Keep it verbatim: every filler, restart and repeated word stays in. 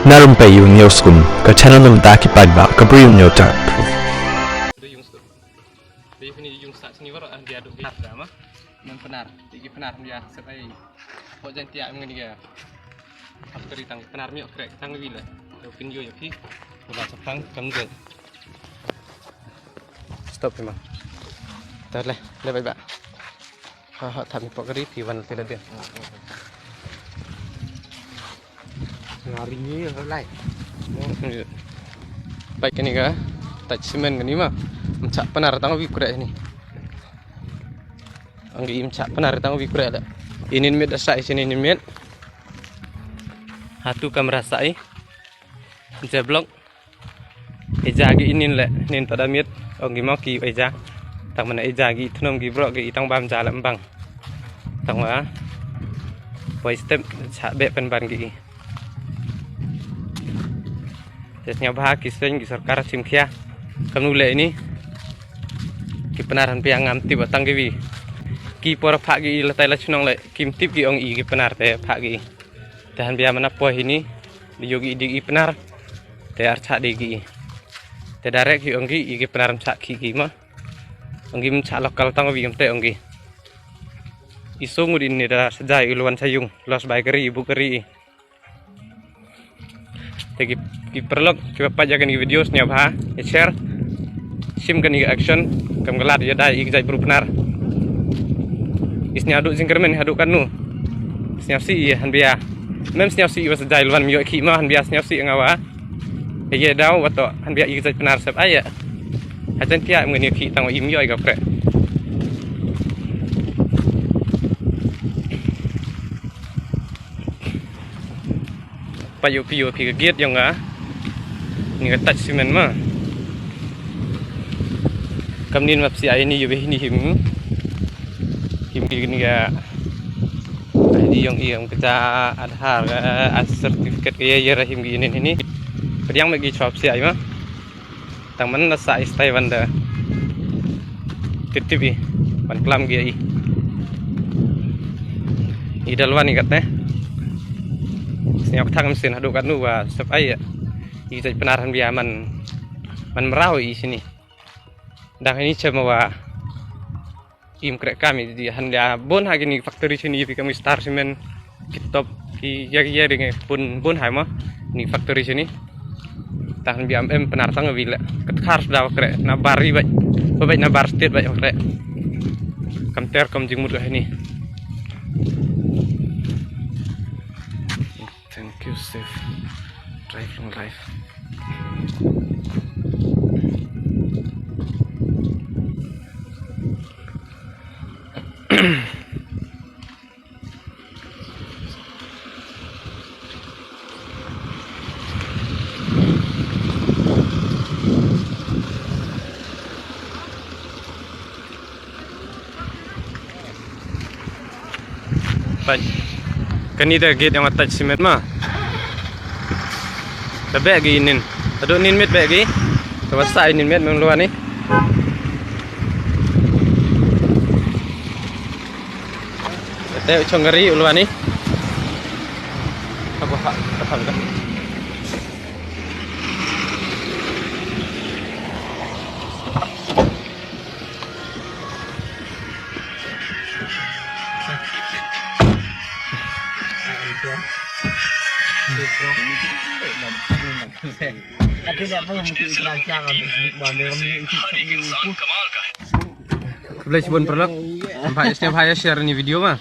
Na rympei ïa u Neo Skum, ka channel na bynta ki paidbah ka Bri u Neo Tep. Dei yung stuk. Dei yung stuk sini baroh, ah, dia duk dia drama. Nang Pnar, ti ki Pnar dia sepai. Pok jan tiak mengeni ga. Apa tadi tang Pnar miok krek tang wila. Pin yo yo ki. Wala sapang kam dei. Stop memang. Tar leh, leh baik bak. Ha ha, thap ni pok kari pi wan ti la dia. Nga ring ni lai. Pai kani ka, touch cement kani ma. Mchak Pnar tang wi krek ni. Anggi mchak Pnar tang wi krek le. Inin mit asai sini inin mit. Hatu kamera sai. Je blok. Ija gi inin le, nin tada miet, ong gi mo ki ija. Tang mana ija gi thnum gi bro gi tang bam ja le mbang. Tang wa. Poi step cha be pen ban gi. Jes nya bha ki seng gi sorkar sim khia. Kamnu le ini. Ki Pnar han piang ngam tip tang gi wi. Ki por pha gi la tai la chnong le, kim tip gi ong i ki Pnar te pha gi. Te han bia mana poi hini, di yogi di i Pnar. Te ar cha di gi. Te direct hi ong gi i ki Pnar cha ki gi ma. Ong gi mcha lokal tang wi te ong gi. I sung di ni da sajai i luan sayung, los bai kari i buk kari i. Te ki, ki paralok, ki ba pait ïa kani ki video sniaw bha, ïa share. Sim kani ki action, kam ka lad ïa dai i ki jait bru Pnar. I sniaw du jingkyrmen haduh katnu. Sniaw si i han bia. Mem sniaw si i wa sa jai lwan mi ïoh ki ma han bia sniaw si nga wa. Ïa daw wa to han bia i ki jait Pnar sep ai ïa. Ha jan tia em ngani ki tang wa im ïoh i ka pre. Pa ïoh pi ïoh pi ka gate ïong nga. Ni ka touch cement ma. Kam nin map si ai ni ïoh ni him. Him ki ni ka I D ïong i ïong ka Aadhaar ka certificate ka ïa ïa him ki ni ni. Pdiang me ki chop si ai ma. Tang man na sa istai wan da. Tip tip i. Wan klam gi i. I dal wan i kat ne. Sniaw thang mesin haduh kat nu wa sep ai ya. I jait Pnar han bia man, man mrau i sini. Dang ini chem wa. Im krek kam i di han lia bon ha kini factory sini pi kam star cement ki top ki ya ya ring bon bon hai ma ni factory sini. Tahan bi am em Pnar tang wi le kat khar da krek na bar ri bai bai na bar state bai krek kam ter kam jingmut ka hini. Thank you, safe drive long life. Pait. Kani da gate ïa nga touch cement ma. Da beh gi nin. Tadu nin met beh gi. Tawasa nin met mem luani. Te chong gari luani. Aku ha, ha, ha. Khublei shibun paralok. Bha ïa share ni video ma.